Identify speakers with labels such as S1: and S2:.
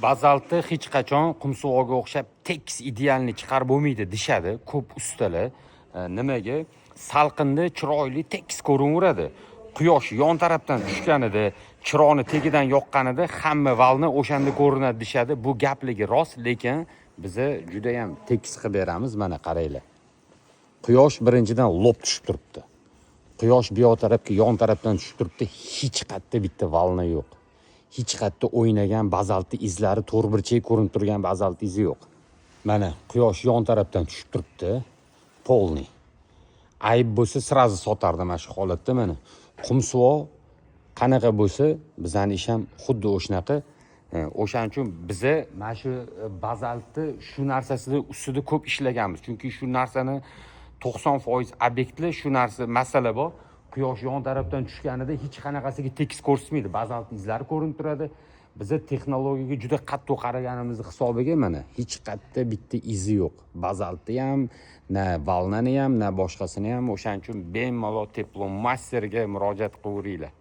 S1: Bazaltni hech qachon qumsug'oga o'xshab tekis, идеальный chiqarib bo'lmaydi, deshadi ko'p ustalar. Nimaga? Salqinda chiroyli, tekis ko'rinaveradi. Quyosh yon tarafdan tushganida, chiroqni tagidan yoqqanida hamma волна o'shanda ko'rinadi, deshadi. Bu gapligi rost, lekin biza judayam tekis qilib beramiz. Mana, qaranglar, quyosh birinchidan лоб tushib turibdi. Quyosh bu yoq tarafga, yon tarafdan tushib turibdi. Hech qayerda bitta волна yo'q, hech qayerda o'ynagan bazaltni izlari, to'rtburchak ko'rinib turgan bazalt izi yo'q. Mana, quyosh yon tarafdan tushib turibdi полный. Ayb bo'lsa, сразу sotardim mana shu holatda. Mana, qumsuvoq qanaqa bo'lsa, bizani ish ham xuddi o'shanaqa. O'shaning uchun biza mana shu bazaltni shu narsasini ustida ko'p ishlaganmiz, chunki shu narsani 90% obyektlar shu narsa, masala bor. Quyosh yon tarafdan tushganida hech qanaqasiga tekis ko'rsatmaydi, bazalt izlari ko'rinib turadi. Biza texnologiyaga juda qattiq qaraganimizni hisobiga, mana, hech qayerda bitta izi yo'q bazaltni ham, na волна ni ham, na boshqasini ham. O'shaning uchun bemalol Teplomasterga murojaat qilaveringlar.